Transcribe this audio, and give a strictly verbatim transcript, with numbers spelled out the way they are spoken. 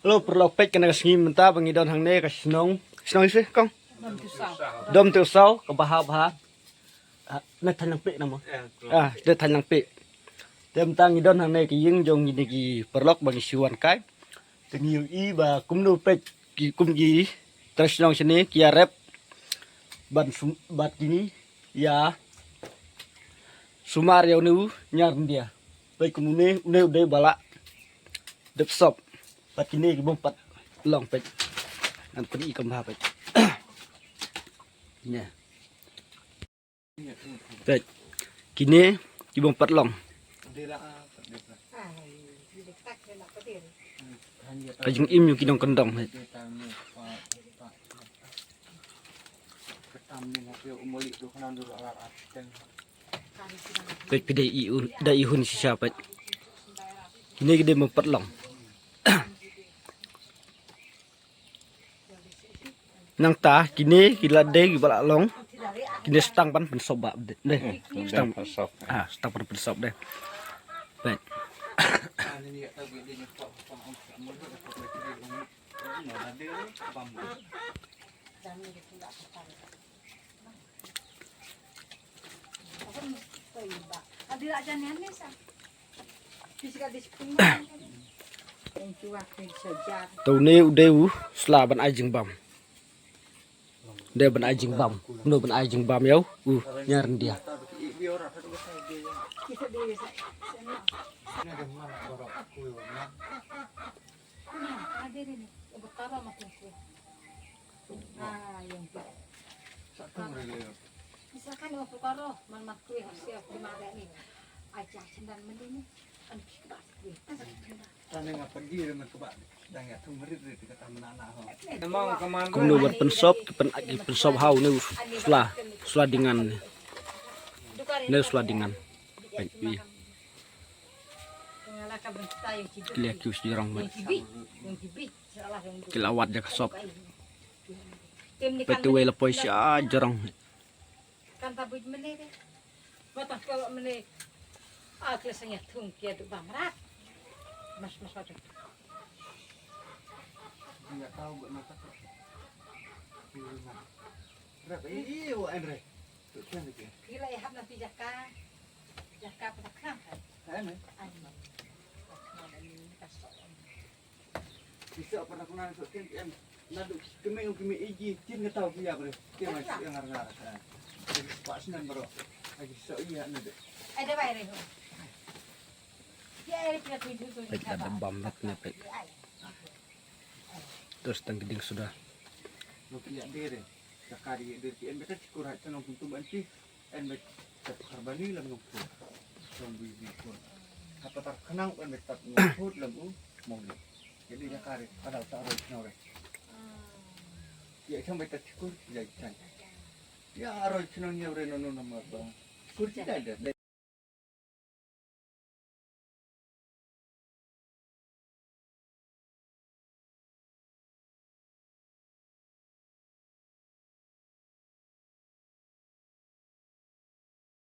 Hello, paralok, peit kane ka sngi mynta ba ngi don hangne ka shnong, shnong ïa shi kong. Dom Tewsaw, ka bha bha. Ah, na Thaiñ Langpih na mo. Ah, na Thaiñ Langpih. Te mynta ngi don hangne ka ïing jong ngi ne ki paralok ba ngi shu wan kai. Te ngi ïohi ba kumno peit ki kum ki trai shnong shane ki ïa rep ban sum-, bad kine ïa sumar ïa une u Ñiar India. Peit kum une, une u dei ba la dep sop. Bad kine ki bym pat long peit. Ngan pyni kumba peit. Ne. Peit. Kine ki bym pat long. Ka jingim ïa ki nongkyndong peit. Peit phi da i u, da i hun shisha peit. Kine ki dei bym pat long. Nangta kine ki la dei kiba la long. Kine sdang ban pynsop ba dei. Sdang. Ah, sdang ban pynsop dei. Peit. To une u dei u sla ban ai jingbam. Dei ban ai jingbam. Kumno ban ai jingbam ïa u Ñiar India. Kumno ban pynsop, ki pyn, ki pynsop ha une u sla, sla dingan. Ne u sla dingan. Peit wi. Ki la kiew shajrong. Ki la wad ïa ka sop. Peit te wei la poi shajrong. Kan ta buit mene de. Mata ko mene. A kle sanya thung kia du bam rat. Mas mas rat. Nggak tahu buat mata ko. Rap, eh, eh, oh, Andre. Tu kan dia. Kila ihap nanti jaka. Jaka petaknang kan. Kan, eh? Ai, mau. Petaknang ini kasar. Isa pernah kenal sok kin em. Nadu kemi kemi iji tin ngetau pia bre. Kemi yang ngar ngar. Pak senen bro. Lagi sok iya nadu. Ada bayar itu. Ya, ada pia pintu tu. Peit da bam lat ne peit. Terus tang geding sudah. Lo pia dere. Ka ka di dere ki em beta cikur ha tanong kuntum anti. En bet tat kharbani lam nongpur. Long bui bui pur. Hapa tar khnang en bet tat nongpur lam u mawli. Jadi ya kare kada ta roi chnore. Ya chang bet tat chikur ya chan. Ya roi chnong ya re nono nama ba. Kur ti da da.